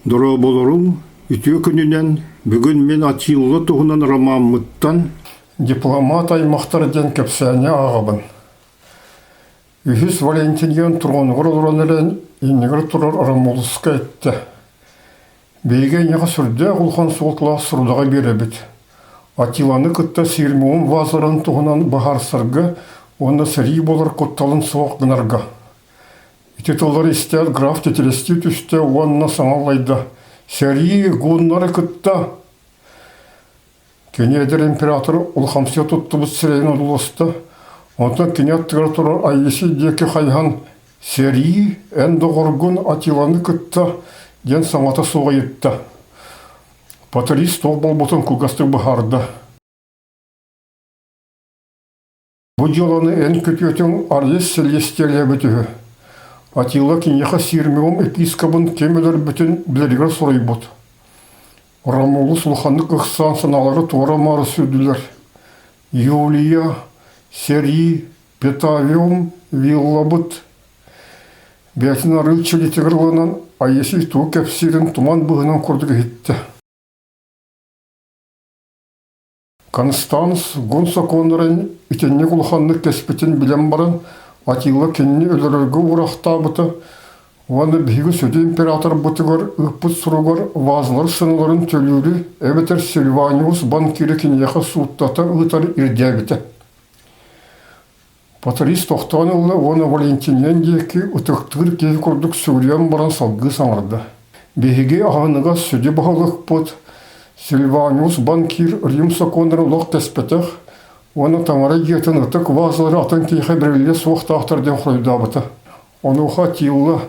Дорооболоруҥ, үтүө күнүнэн! Бүгүн мин Атилла туһунан ромаммыттан Дипломат аймахтар диэн кэпсээни ааҕабын. Үһүс Валентиниан тронугар олорон эрэн иннигэр турар Ромулуска эттэ: «Биһиги эйиэхэ сүрдээх улахан суолталаах сорудаҕы биэрэбит. Атиланы кытта Сирмион вазаларын туһунан быһаарсарга уонна сэрии буолар кутталын суох гынарга». Ити тыллары истээт граф титирэстии түстэ уонна саҥа аллайда: «Сэрии гуннары кытта!» Кини эдэр император улахамсыйа туттубут сирэйин одууласта, онтон кини аттыгар турар Айыси диэки хайыһан «Сэрии, эн доҕоргун Атиланы кытта» диэн саҥата суох ыйытта. Патрис туох буолбутун кылгастык быһаарда. Бу дьыаланы эн күтүөтүҥ Арьес сэлиэстийэлээбит үһү. Атилла киниэхэ Сирмиум епискобын ким өлөрбүтүн билэригэр суруйбут. Ромулус улаханнык ыксаан санаалары туора-маары сүүрдүлэр. Юлия, сэрии, Петавиум, виллабыт бэйэтин арыы чилитигэр ылынан Аесий тугу кэпсиирин туман быыһынан курдук иһиттэ. Констанс гун сокуоннарын итинник улаханнык кэспитин билэн баран, Атилла кинини өлөрөргө уурахтаабыта уонна биһиги сүдү императорбытыгар ыыппыт суругар вазалар сыаналарын төлүүрү эбэтэр Сильваниус банкиры киниэхэ сууттата ыытар ирдээбитэ. Патрис тохтоон ылла уонна Валентиниан диэки ытыктыыр киһи курдук сүгүрүйэн баран салгыы саҥарда: «Биһиги аһыныгас сүдү баһылыкпыт Сильваниус банкир Рим сокуоннарын олох тэспэтэх уонна таҥара дьиэтин ытык вазалары атын киһиэхэ бэриллиэ суохтаахтар диэн хоруйдаабыта. Онуоха Атилла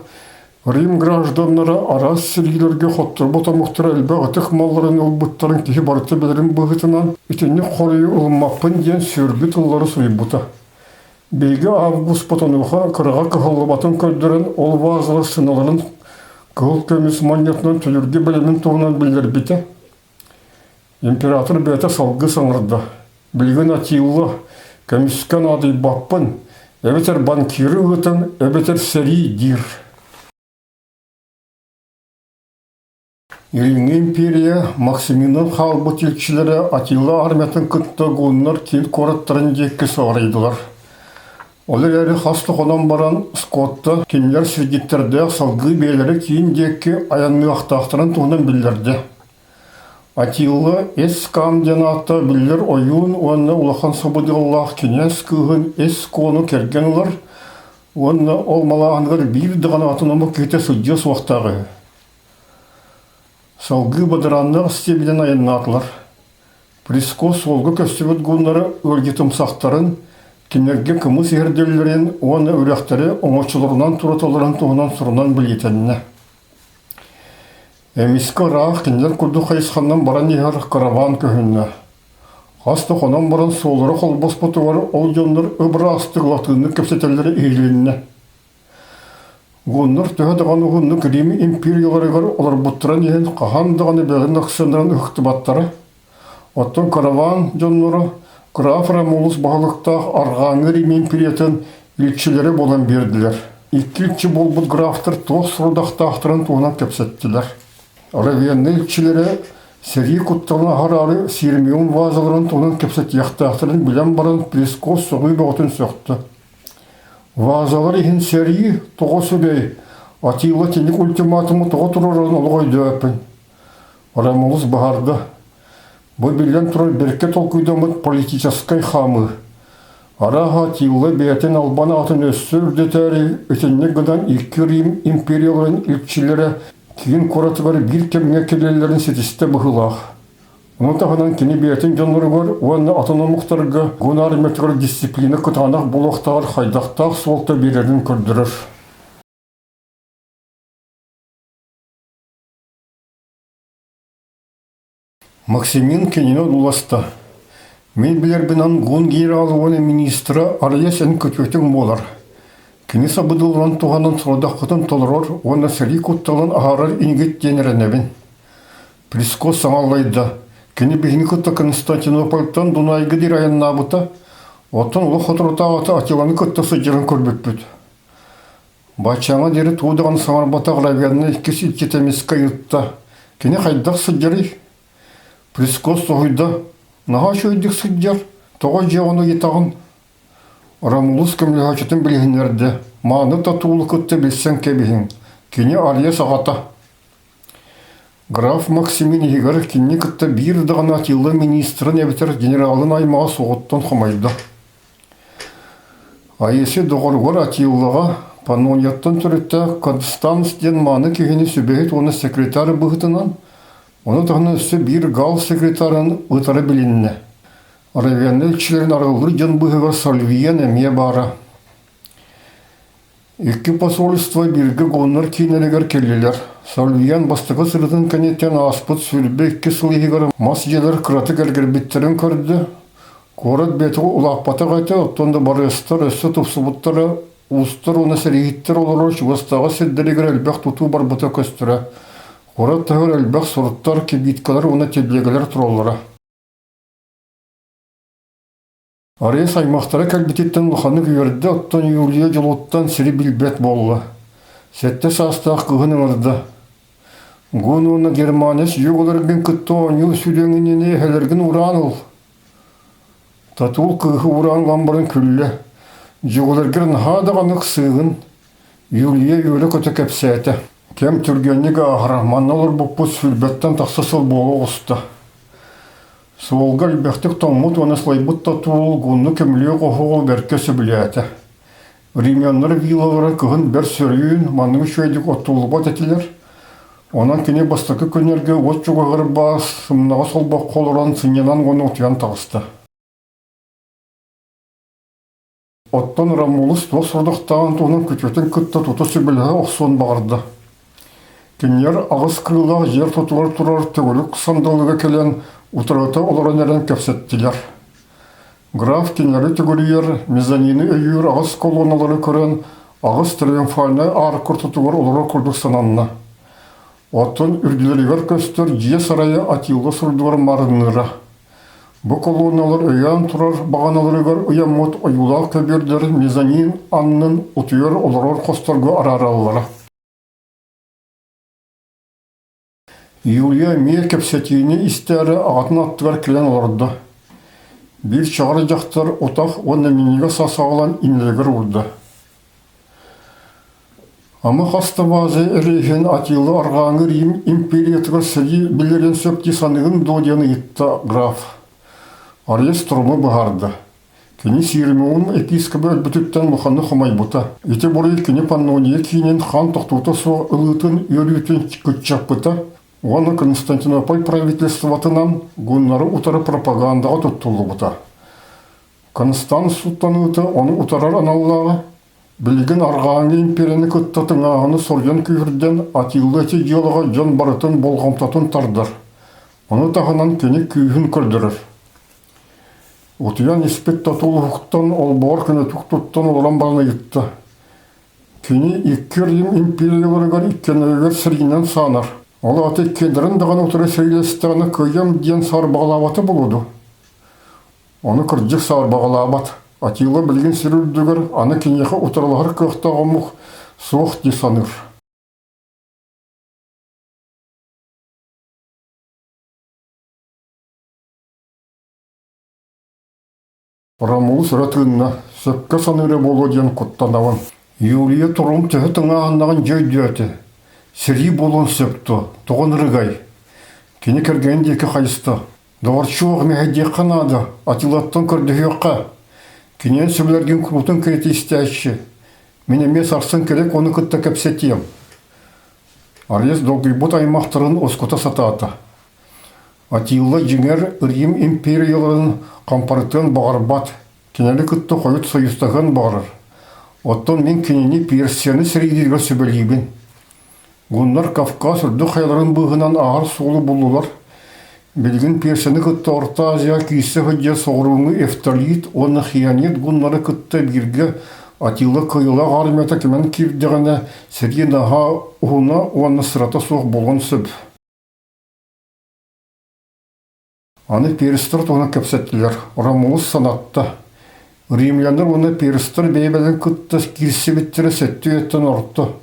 Рим гражданнара араас сэриилэргэ хотторбут омуктара элбэх ытык малларын ылбыттарын киһи барыта билэрин быһыытынан итинник хоруйу ылыммаппын диэн сүөргү тыллары суруйбута. Биһиги Август онуоха кыраҕа кыһаллыбатын көрдөрөн ол вазалар сыналарын кыһыл көмүс манньатынан төлөргө бэлэмин туһунан биллэрбитэ. Император бэйэтэ салгыы саҥарда: «Билигин Атилла, көмүскэ наадыйбаппын, эбэтэр банкиры ыытан, эбэтэр сэрии» диир. Илиҥҥи империя Максиминын хаалбыт илчилэрэ Атилла армиятын кытта гуннар киин куораттарын диэки сыҕарыйдылар. Ол эрээри хас да хонон баран Скотта кинилэр сирдьиттэрдээх салгыы бэйэлэрэ киин диэки айанныахтаахтарын туһунан биллэрдэ. Атилла Эс-Каан диэн ааттаах биллэр ойуун уонна улахан сабыдыаллаах кинээс кыыһын Эс-Кону кэргэн ылар уонна ол малааһыныгар биир даҕаны атын омук киһитэ сылдьыа суохтаах үһү. Салгыы бадарааннаах истиэбинэн айаннаатылар. Приско суолга көстүбүт гуннары ыалдьытымсахтарын, кинилэргэ кымыс иһэрдэллэрин уонна үрэхтэри оҥочолорунан тураталларын туһунан сурунан бэлиэтэннэ. Эмискэ ыраах кинилэр курдук хайысханан баран иһэр караван көһүннэ. Хас да хонон баран суоллара холбоспутугар ол дьоннор ып-ыраастык латыыннык кэпсэтэллэрэ иһилиннэ. Гуннар төһө даҕаны уһуннук Рим империяларыгар олорбуттарын иһин хаһан даҕаны бэйэлэрин ахсааннарын ыһыктыбаттара. Оттон караван дьонноро граф Ромулус баһылыктаах Арҕааҥҥы Рим империятын илчилэрэ буолан биэрдилэр. Икки илчи буолбут графтар туох сорудахтаахтарын туһунан кэпсэттилэр. Равенна илчилэрэ сэрии кутталын аһараары Сирмион вазаларын туһунан кэпсэтиэхтээхтэрин билэн баран Прескос сөҕүү бөҕөтүн сөхтө. Вазалар иһин сэрии тоҕо сүрэй, Атилла тиник ультиматуму тоҕо туруорарын олох өйдөөппүн. Ромулус баһарда. Бу биллэн турар бэркэ толкуйдаммыт политическай хаамыы. Арааһа Атилла бэйэтин албан аатын өссө үрдэтээри итинник гынан икки Рим империяларын илчилэрэ киин куоратыгар биир кэмҥэ кэлэллэрин ситистэ быһыылаах. Ону таһынан кини бэйэтин дьонноругар уонна атын омуктарга гун армиятыгар дисциплина кытаанах буолуохтааҕар хайдахтаах суолта биэрэрин көрдөрөр. Максимин кинини одууласта: «Мин билэрбинэн Гун генерал уонна министра Арыйас эн күтүөтүҥ буолар. Кини сабыдыалларын туһанан сорудаххытын толорор уонна сэрии кутталын аһарар инигит диэн эрэнэбин». Прискос саҥа аллайда: «Кини биһини кытта Константинопольтан Дунайга диэри айаннаабыта, оттон олох соторутааҕыта Атиланы кытта сылдьарын көрбүппүт». Баччааҥҥа диэри тугу даҕаны саҥарбатах Равенна иккис иччитэ эмискэ ыйытта: «Кини хайдах сылдьарый?» Прискос соһуйда: «Наһаа үчүгэйдик сылдьар, тоҕо дьиэ ону ыйытаҕын?» Ромулус көмөлөһөөччүтүн билиһиннэрдэ: «Мааны Татуулу кытта билсэн кэбиһиҥ, кини Ария саҕата». Граф Максимин иһигэр кинини кытта биир даҕаны Атилла министрын эбэтэр генералын аймаҕа суоҕуттан хомойдо. Аиси доҕоругар Атиллаҕа Панонияттан төрүттээх Констанс диэн мааны киһини сүбэһит уонна секретарь быһыытынан, ону таһынан өссө биир гал секретарын ыытара билиннэ. Равенна илчилэрин арыаллыыр дьон быыһыгар Сальвиен эмиэ баара. Икки посольство бииргэ гоннор киинэлэригэр кэллилэр. Сальвиен бастакы сырыытын кэнниттэн ааспыт 22 сыл иһигэр мас дьиэлэр кыратык эргэрбиттэрин көрдө. Куорат бэйэтэ улааппатах этэ, оттон да барыастар өссө тупсубуттара, уустар уонна сэрииһиттэр олорор чугастааҕы сирдэригэр элбэх тутуу барбыта көстөрө. Куорат таһыгар элбэх суруттар, кибиткалар уонна тэлиэгэлэр тураллара. Арыйас аймахтара кэлбититтэн улаханнык үөрдэ, оттон Юлия дьолуттан сири билбэт буолла. Сэттэ саастаах кыыһын ыҥырда. Гун уонна германец юголаргын кытта оонньуу сүрүөҥ иннинэ эһэлэргин ураан ыл. Татул кыыһы ураан ылан баран күллэ. Дьугуларгар наһаа даҕаны ыксыыгын. Юлия үөрэ-көтө кэпсээтэ. Кэм түргэнник ааһара, манна олорбуппут сүүрбэттэн тахса сыл буола оҕуста. Суолга элбэхтик тоҥмут уонна сылайбыт татуул гунну көмүлүөк оһоҕу бэркэ сөбүлээтэ. Римляннар виллалара кыһын бэрт сөрүүн, маннык үчүгэйдик оттуллубат этилэр. Онон кини бастакы күннэргэ уот чугаһыгар баас, сымнаҕас олбоххо олорон сынньанан уонна утуйан таҕыста. Оттон Ромулус туох сорудахтааҕын туһунан күтүөтүн кытта тута сөбүлэһэ охсуон баҕарда. Кинилэр аҕыс кыыллаах дьиэ ортотугар турар төгүрүк сандалыга кэлэн утарыта олорон эрэн кэпсэттилэр. Граф кинилэри төгүрүйэр, мезонины өйүүр аҕыс колонналары көрөн, аҕыс триумфальнай аарка ортотугар олорор курдук сананна. Оттон үрдүлэригэр көстөр дьиэ сарайа Атилла сурдугар маарынныыра. Бу колонналар өйөөн турар баҕаналарыгар ыйаммыт ойуулаах көбүөрдэр мезонин аннын утуйар олорор хосторго араараллара. Юлия эмиэ кэпсэтиини истээри аҕатын аттыгар кэлэн олордо. Биир чаҕар дьахтар утах уонна минньигэс ас аҕалан иннилэригэр уурда. Ама хас да бааза эриэһин Атилла арҕааҥҥы Рим империятыгар сэрии биллэриэн сөп дии саныыгын дуо диэн ыйытта граф. Арес Труму быһаарда. Кини Сирмион епискоба өлбүтүттэн улаханнык хомойбута. Ити буруй кини Паннония киинин хаан тохтуута суох ылыытын үөрүүтүн кыччаппыта уонна Константинополь правительствотынан гуннары утары пропагандаҕа туттуллубута. Констант сууттаныыта ону утарар аналлааҕа, билигин арҕааҥҥы империяны кытта тыҥааһыны соруйан күүһүрдэн Атилла ити дьыалаҕа дьон барытын болҕомтотун тардар. Ону таһынан кини күүһүн көрдөрөр. Утуйан испит татул уһуктан олбоҕор көнөтүк туттан олорон баран ыйытта. Кини икки Рим империяларыгар иккиэннэригэр сэриинэн саанар. Ол аата иккиэннэрин даҕаны утары сэриилэстэҕинэ кыайыам диэн саарбаҕалаабата буолуо дуо? Ону кырдьык саарбаҕалаабат. Атилла билигин сир үрдүгэр аны киниэхэ утарылаһар кыахтаах омук суох дии саныыр. Ромулус өрө тыынна, сөпкө саныыра буолуо диэн куттанабын. Юлия турум төһө тыҥааһыннаҕын дьэ өйдөөтө. Сэрии буолуон сөп дуо? Тоҕо ынырыгай? Кини кэргэнин диэки хайыста. Доҕорчуох, мэһэйдиэххэ наада, Атилаттан көрдөһүөххэ. Киниэн сөбүлэргин куруутун кэриэтэ истээччи. Мин эмиэ сарсын кэлик ону кытта кэпсэтиэм. Арыйас долгуйбут аймахтарын оскута сатаата. Атилла дьиҥэр Рим империяларын хампарытыан баҕарбат, кинини кытта хойут союзтаһыан баҕарар. Оттон мин кинини Персияны сэриилииргэ сүбэлиибин. Гуннар Кавказ үрдүк хайаларын быыһынан ааһар суолу буллулар. Билигин Персияны кытта Орто Азия киирсэ сылдьар соҕурууҥҥу Эфталит уонна Хионит гуннары кытта бииргэ Атилла кыайыылаах армията кимэн киирдэҕинэ, сэрии наһаа уһуна уонна сырата суох буолуон сөп. Аны перстэр туһунан кэпсэттилэр. Ромулус санатта. Римляннар уонна перстар бэйэ-бэйэлэрин кытта киирсибиттэрэ сэттэ үйэттэн орто.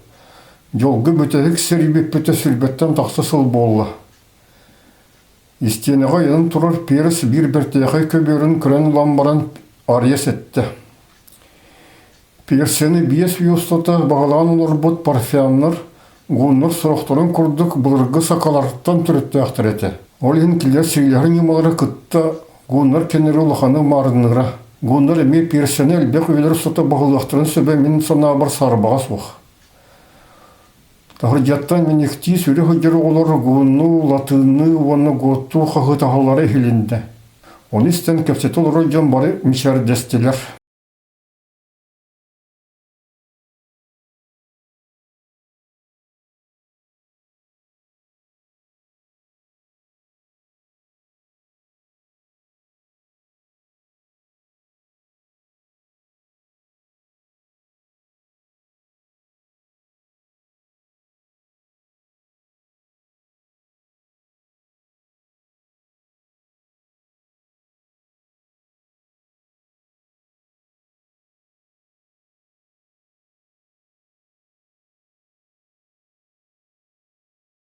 Дьолго бүтэһик сэрии бүппүтэ сүүрбэттэн тахса сыл буолла. Истиэнэҕэ ыйанан турар перс биир бэртээхэй көбүөрүн көрөн ылан баран арыйа сэттэ. Персияны биэс үйэ устата баҕалаан олорбут парфяннар гуннар сорохторун курдук былыргы сакалартан төрүттээхтэр этэ. Ол иһин кинилэр сэриилэһэр ньымалара кытта гуннар кэннилэрэ улаханы маарынныыра. Гуннар эмиэ Персияны элбэх үйэлэр устата баһылыахтарын сөбө мин санаабар саарбаҕа суох. Таһырдьаттан миниктии сүрү сылдьар оҕолор гуннуу, латыынныы уонна готтуу хаһыытаһаллара иһилиннэ. Ону истэн кэпсэтэ олорор дьон бары мичээрдэстилэр.